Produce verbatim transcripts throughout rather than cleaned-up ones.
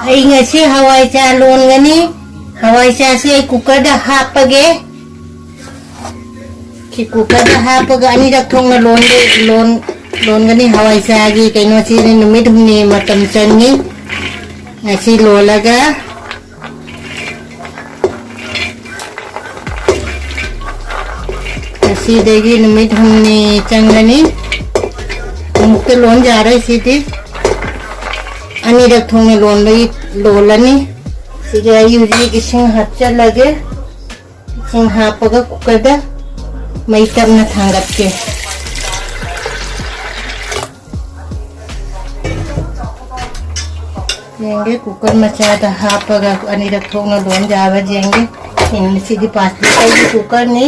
ꯑꯩ ꯉꯁꯤ ꯍꯋꯥꯏ ꯆꯥ ꯂꯣꯟꯒꯅꯤ꯫ ꯍꯋꯥꯏ ꯆꯥꯁꯦ ꯑꯩ ꯀꯨꯀꯔꯗ ꯍꯥꯞꯄꯒꯦ꯫ ꯁꯤ ꯀꯨꯀꯔꯗ ꯍꯥꯞꯄꯒ ꯑꯅꯤꯔꯛ ꯊꯣꯛꯅ ꯂꯣꯟꯒꯦ-, ꯂꯣꯟ-, ꯂꯣꯟꯒꯅꯤ꯫ ꯍꯋꯥꯏ ꯆꯥꯒꯤ ꯀꯩꯅꯣꯁꯤꯗꯤ ꯅꯨꯃꯤꯠ ꯍꯨꯝꯅꯤ ꯃꯇꯝ ꯆꯪꯉꯤ꯫ ꯉꯁꯤ ꯂꯣꯜꯂꯒ ꯉꯁꯤꯗꯒꯤ ꯅꯨꯃꯤꯠ ꯍꯨꯝꯅꯤ ꯆꯪꯒꯅꯤ꯫ ꯑꯃꯨꯛꯇ ꯂꯣꯟ ꯌꯥꯔꯣꯏ ꯁꯤꯗꯤ꯫ ꯑꯅꯤꯔꯛ ꯊꯣꯛꯅ ꯂꯣꯟꯕꯒꯤ ꯂꯣꯜꯂꯅꯤ꯫ ꯁꯤꯒ ꯑꯩ ꯍꯧꯖꯤꯛ ꯏꯁꯤꯡ ꯍꯥꯞꯆꯜꯂꯒꯦ꯫ ꯏꯁꯤꯡ ꯍꯥꯞꯄꯒ ꯀꯨꯀꯔꯗ ꯃꯩ ꯇꯞꯅ ꯊꯥꯡꯒꯠꯀꯦ꯫ ꯌꯦꯡꯒꯦ, ꯀꯨꯀꯔ ꯃꯆꯥꯗ ꯍꯥꯞꯄꯒ ꯑꯅꯤꯔꯛ ꯊꯣꯛꯅ ꯂꯣꯟ ꯌꯥꯕ ꯌꯦꯡꯒꯦ꯫ ꯁꯤꯗꯤ ꯄꯥꯁ ꯂꯤꯇꯔꯒꯤ ꯀꯨꯀꯔꯅꯤ꯫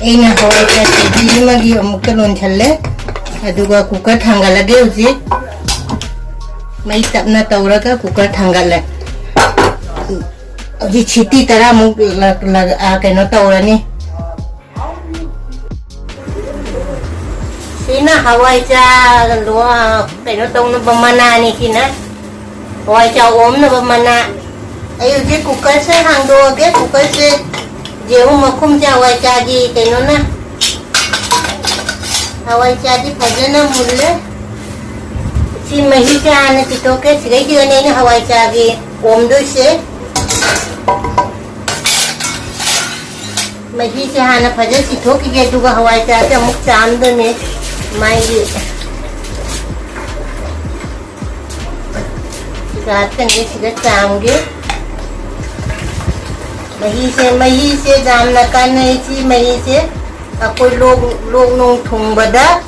ꯑꯩꯅ ꯍꯋꯥꯏ ꯀꯦꯖꯤ ꯑꯃꯒꯤ ꯑꯃꯨꯛꯇ ꯂꯣꯟꯁꯜꯂꯦ꯫ ꯑꯗꯨꯒ ꯀꯨꯀꯔ ꯊꯥꯡꯒꯠꯂꯒꯦ ꯍꯧꯖꯤꯛ꯫ ꯃꯩ ꯇꯞꯅ ꯇꯧꯔꯒ ꯀꯨꯀꯔ ꯊꯥꯡꯒꯠꯂꯦ꯫ ꯍꯧꯖꯤꯛ ꯁꯤꯇꯤ ꯇꯔꯥꯃꯨꯛ ꯂ-, ꯂ-, ꯑ, ꯀꯩꯅꯣ ꯇꯧꯔꯅꯤ꯫ ꯁꯤꯅ ꯍꯋꯥꯏ ꯆꯥ ꯂꯣ-, ꯀꯩꯅꯣ ꯇꯧꯅꯕ ꯃꯅꯥꯅꯤ꯫ ꯁꯤꯅ ꯍꯋꯥꯏ ꯆꯥ ꯑꯣꯝꯅꯕ ꯃꯅꯥ꯫ ꯑꯩ ꯍꯧꯖꯤꯛ ꯀꯨꯀꯔꯁꯦ ꯍꯥꯡꯗꯣꯛꯑꯒꯦ꯫ ꯀꯨꯀꯔꯁꯦ ꯌꯦꯡꯉꯨ, ꯃꯈꯨꯝꯁꯦ ꯍꯋꯥꯏ ꯆꯥꯒꯤ ꯀꯩꯅꯣꯅ, ꯍꯋꯥꯏ ꯆꯥꯗꯤ ꯐꯖꯅ ꯃꯨꯜꯂꯦ꯫ ꯁꯤ ꯃꯍꯤꯁꯦ ꯍꯥꯟꯅ ꯆꯤꯊꯣꯛꯀꯦ꯫ ꯁꯤꯗꯩꯁꯤꯗꯅꯦ ꯑꯩꯅ ꯍꯋꯥꯏ ꯆꯥꯒꯤ ꯑꯣꯝꯗꯣꯏꯁꯦ꯫ ꯃꯍꯤꯁꯦ ꯍꯥꯟꯅ ꯐꯖꯅ ꯆꯤꯊꯣꯛꯈꯤꯒꯦ, ꯑꯗꯨꯒ ꯍꯋꯥꯏ ꯆꯥꯁꯦ ꯑꯃꯨꯛ ꯆꯥꯝꯗꯣꯏꯅꯦ꯫ ꯃꯥꯒꯤ ꯁꯤꯒ ꯍꯥꯞꯆꯟꯒꯦ, ꯁꯤꯒ ꯆꯥꯝꯒꯦ꯫ ꯃꯍꯤꯁꯦ, ꯃꯍꯤꯁꯦ ꯌꯥꯝꯅ ꯀꯥꯟꯅꯩ꯫ ꯁꯤ ꯃꯍꯤꯁꯦ ꯑꯩꯈꯣꯏ ꯂꯣꯛ, ꯂꯣꯛ ꯅꯨꯡ ꯊꯨꯡꯕꯗ,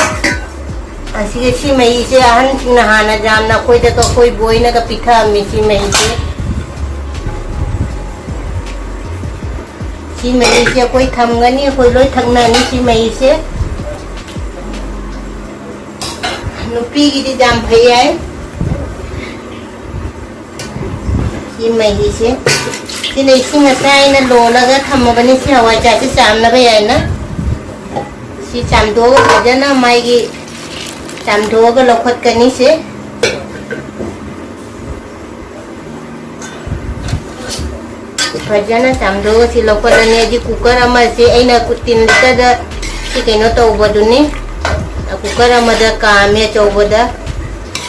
ꯑꯁꯤꯒꯤ, ꯁꯤ ꯃꯍꯤꯁꯦ ꯑꯍꯟꯁꯤꯡꯅ ꯍꯥꯟꯅ ꯌꯥꯝꯅ ꯑꯩꯈꯣꯏꯗꯒ, ꯑꯩꯈꯣꯏ ꯕꯣꯏꯅꯒ ꯄꯤꯊꯛꯑꯝꯃꯤ꯫ ꯁꯤ ꯃꯍꯤꯁꯦ, ꯁꯤ ꯃꯍꯤꯁꯦ ꯑꯩꯈꯣꯏ ꯊꯝꯒꯅꯤ, ꯑꯩꯈꯣꯏ ꯂꯣꯏ ꯊꯛꯅꯅꯤ ꯁꯤ ꯃꯍꯤꯁꯦ꯫ ꯅꯨꯄꯤꯒꯤꯗꯤ ꯌꯥꯝ ꯐꯩ ꯍꯥꯏ꯫ ꯁꯤ ꯃꯍꯤꯁꯦ ꯁꯤꯅ ꯏꯁꯤꯡ ꯑꯁꯥꯏꯅ ꯂꯣꯜꯂꯒ ꯊꯝꯃꯕꯅꯤ꯫ ꯁꯤ ꯍꯋꯥꯏꯖꯥꯔꯁꯤ ꯆꯥꯝꯅꯕ ꯌꯥꯏꯅ꯫ ꯁꯤ ꯆꯥꯝꯊꯣꯛꯑꯒ ꯐꯖꯅ ꯃꯥꯒꯤ ꯆꯥꯝꯊꯣꯛꯑꯒ ꯂꯧꯈꯠꯀꯅꯤ꯫ ꯁꯦ ꯐꯖꯅ ꯆꯥꯝꯊꯣꯛꯑꯒ ꯁꯤ ꯂꯧꯈꯠꯂꯅꯤ꯫ ꯑꯩꯗꯤ ꯀꯨꯀꯔ ꯑꯃꯁꯦ ꯑꯩꯅ ꯀꯨ-, ꯇꯤꯟ ꯂꯤꯇꯔꯗ ꯁꯤ ꯀꯩꯅꯣ ꯇꯧꯕꯗꯨꯅꯤ꯫ ꯀꯨꯀꯔ ꯑꯃꯗ ꯀꯥꯝꯃꯦ ꯑꯆꯧꯕꯗ꯫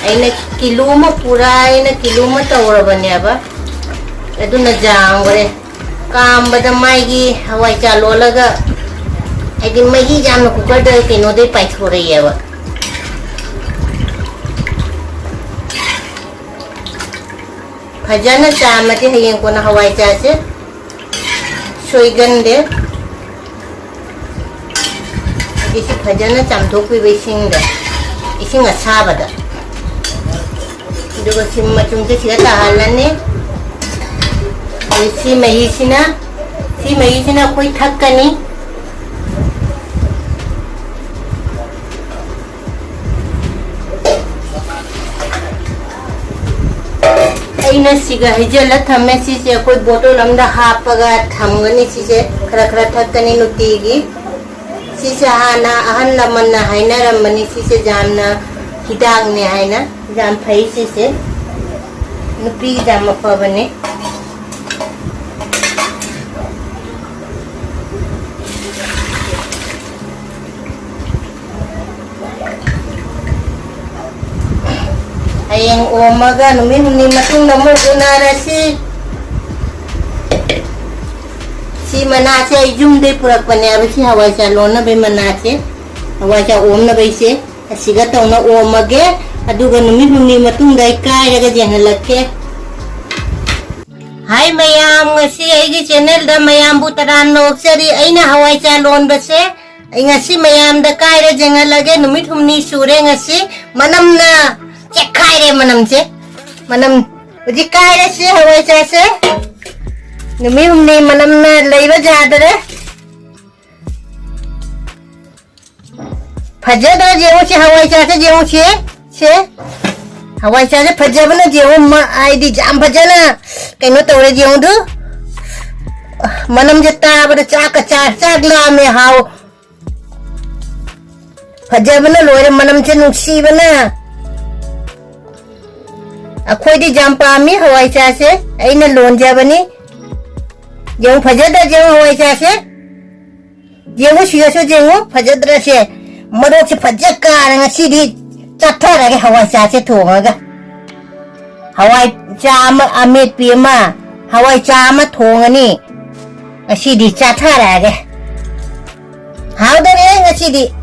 ꯑꯩꯅ ꯀꯤꯂꯣ ꯑꯃ ꯄꯨꯔꯥ, ꯑꯩꯅ ꯀꯤꯂꯣ ꯑꯃ ꯇꯧꯔꯕꯅꯦꯕ꯫ ꯑꯗꯨꯅ ꯌꯥꯝꯈ꯭ꯔꯦ꯫ ꯀꯥꯝꯕꯗ ꯃꯥꯒꯤ ꯍꯋꯥꯏ ꯆꯥ ꯂꯣꯜꯂꯒ, ꯍꯥꯏꯗꯤ ꯃꯍꯤ ꯌꯥꯝꯅ ꯀꯨꯀꯔꯗ ꯀꯩꯅꯣꯗꯩ ꯄꯥꯏꯊꯣꯔꯛꯑꯦꯕ꯫ ꯐꯖꯅ ꯆꯥꯝꯃꯗꯤ ꯍꯌꯦꯡ ꯀꯣꯟꯅ ꯍꯋꯥꯏ ꯆꯥꯁꯦ ꯁꯣꯏꯒꯟꯗꯦ꯫ ꯑꯗꯒꯤ ꯁꯤ ꯐꯖꯅ ꯆꯥꯝꯊꯣꯛꯄꯤꯕ ꯏꯁꯤꯡꯗ, ꯏꯁꯤꯡ ꯑꯁꯥꯕꯗ꯫ ꯑꯗꯨꯒ ꯁꯤ ꯃꯆꯨꯝꯁꯦ ꯁꯤꯗ ꯇꯥꯍꯜꯂꯅꯤ꯫ ꯑꯗꯩ ꯁꯤ ꯃꯍꯤꯁꯤꯅ, ꯁꯤ ꯃꯍꯤꯁꯤꯅ ꯑꯩꯈꯣꯏ ꯊꯛꯀꯅꯤ꯫ ꯑꯩꯅ ꯁꯤꯒ ꯍꯩꯖꯤꯜꯂ ꯊꯝꯃꯦ꯫ ꯁꯤꯁꯦ ꯑꯩꯈꯣꯏ ꯕꯣꯇꯜ ꯑꯃꯗ ꯍꯥꯞꯄꯒ ꯊꯝꯒꯅꯤ꯫ ꯁꯤꯁꯦ ꯈꯔ ꯈꯔ ꯊꯛꯀꯅꯤ ꯅꯨꯡꯇꯤꯒꯤ꯫ ꯁꯤꯁꯦ ꯍꯥꯟꯅ ꯑꯍꯜ ꯂꯃꯟꯅ ꯍꯥꯏꯅꯔꯝꯕꯅꯤ, ꯁꯤꯁꯦ ꯌꯥꯝꯅ ꯍꯤꯗꯥꯛꯅꯦ ꯍꯥꯏꯅ꯫ ꯌꯥꯝ ꯐꯩ ꯁꯤꯁꯦ, ꯅꯨꯄꯤꯒꯤ ꯌꯥꯝ ꯑꯐꯕꯅꯦ꯫ ꯍꯌꯦꯡ ꯑꯣꯝꯃꯒ ꯅꯨꯃꯤꯠ ꯍꯨꯝꯅꯤ ꯃꯇꯨꯡꯗ ꯑꯃꯨꯛ ꯎꯅꯔꯁꯤ꯫ ꯁꯤ ꯃꯅꯥꯁꯦ ꯑꯩ ꯌꯨꯝꯗꯩ ꯄꯨꯔꯛꯄꯅꯦꯕ, ꯁꯤ ꯍꯋꯥꯏꯖꯥꯔ ꯂꯣꯟꯅꯕꯩ ꯃꯅꯥꯁꯦ, ꯍꯋꯥꯏꯖꯥꯔ ꯑꯣꯝꯅꯕꯩꯁꯦ꯫ ꯑꯁꯤꯒ ꯇꯧꯅ ꯑꯣꯝꯃꯒꯦ, ꯑꯗꯨꯒ ꯅꯨꯃꯤꯠ ꯍꯨꯝꯅꯤ ꯃꯇꯨꯡꯗ ꯑꯩ ꯀꯥꯏꯔꯒ ꯌꯦꯡꯍꯜꯂꯛꯀꯦ꯫ ꯍꯥꯏ ꯃꯌꯥꯝ, ꯉꯁꯤ ꯑꯩꯒꯤ ꯆꯦꯅꯦꯜꯗ ꯃꯌꯥꯝꯕꯨ ꯇꯔꯥꯝꯅ ꯑꯣꯛꯆꯔꯤ꯫ ꯑꯩꯅ ꯍꯋꯥꯏꯖꯥꯔ ꯂꯣꯟꯕꯁꯦ ꯑꯩ ꯉꯁꯤ ꯃꯌꯥꯝꯗ ꯀꯥꯏꯔ ꯌꯦꯡꯍꯜꯂꯒꯦ꯫ ꯅꯨꯃꯤꯠ ꯍꯨꯝꯅꯤ ꯁꯨꯔꯦ ꯉꯁꯤ꯫ ꯃꯅꯝꯅ ꯆꯦꯛꯈꯥꯏꯔꯦ ꯃꯅꯝꯁꯦ꯫ ꯃꯅꯝ ꯍꯧꯖꯤꯛ ꯀꯥꯏꯔꯦ ꯁꯤ ꯍꯋꯥꯏꯖꯥꯔꯁꯦ꯫ ꯅꯨꯃꯤꯠ ꯍꯨꯝꯅꯤ ꯃꯅꯝꯅ ꯂꯩꯕ ꯌꯥꯗꯔꯦ꯫ ꯐꯖꯗ꯭ꯔꯥ ꯌꯦꯡꯉꯨ ꯁꯤ ꯍꯋꯥꯏꯖꯥꯔꯁꯦ, ꯌꯦꯡꯉꯨ ꯁꯤ, ꯁꯦ꯫ ꯍꯋꯥꯏꯖꯥꯔꯁꯦ ꯐꯖꯕꯅ ꯌꯦꯡꯉꯨ, ꯃ-, ꯍꯥꯏꯗꯤ ꯌꯥꯝ ꯐꯖꯅ ꯀꯩꯅꯣ ꯇꯧꯔꯦ, ꯌꯦꯡꯉꯨ ꯑꯗꯨ꯫ ꯃꯅꯝꯁꯦ ꯇꯥꯕꯗ ꯆꯥꯛꯀ ꯆꯥꯛ ꯆꯥꯛ ꯂꯥꯝꯃꯦ꯫ ꯍꯥꯎ, ꯐꯖꯕꯅ ꯂꯣꯏꯔꯦ, ꯃꯅꯝꯁꯦ ꯅꯨꯡꯁꯤꯕꯅ꯫ ꯑꯩꯈꯣꯏꯗꯤ ꯌꯥꯝ ꯄꯥꯝꯃꯤ ꯍꯋꯥꯏ ꯆꯥꯁꯦ, ꯑꯩꯅ ꯂꯣꯟꯖꯕꯅꯤ꯫ ꯌꯦꯡꯉꯨ, ꯐꯖꯗ꯭ꯔꯥ? ꯌꯦꯡꯉꯨ, ꯍꯋꯥꯏ ꯆꯥꯁꯦ꯫ ꯌꯦꯡꯉꯨ, ꯁꯤꯒꯁꯨ ꯌꯦꯡꯉꯨ, ꯐꯖꯗ꯭ꯔꯁꯦ? ꯃꯔꯣꯛꯁꯦ ꯐꯖ ꯀꯥꯔꯦ ꯉꯁꯤꯗꯤ꯫ ꯆꯥꯊꯔꯒꯦ ꯍꯋꯥꯏ ꯆꯥꯁꯦ ꯊꯣꯡꯉꯒ꯫ ꯍꯋꯥꯏ ꯆꯥ ꯑꯃ, ꯑꯃꯦꯠꯄꯤ ꯑꯃ, ꯍꯋꯥꯏ ꯆꯥ ꯑꯃ ꯊꯣꯡꯉꯅꯤ꯫ ꯉꯁꯤꯗꯤ ꯆꯥꯊꯔꯛꯑꯒꯦ꯫ ꯍꯥꯎꯗꯔꯦ ꯉꯁꯤꯗꯤ꯫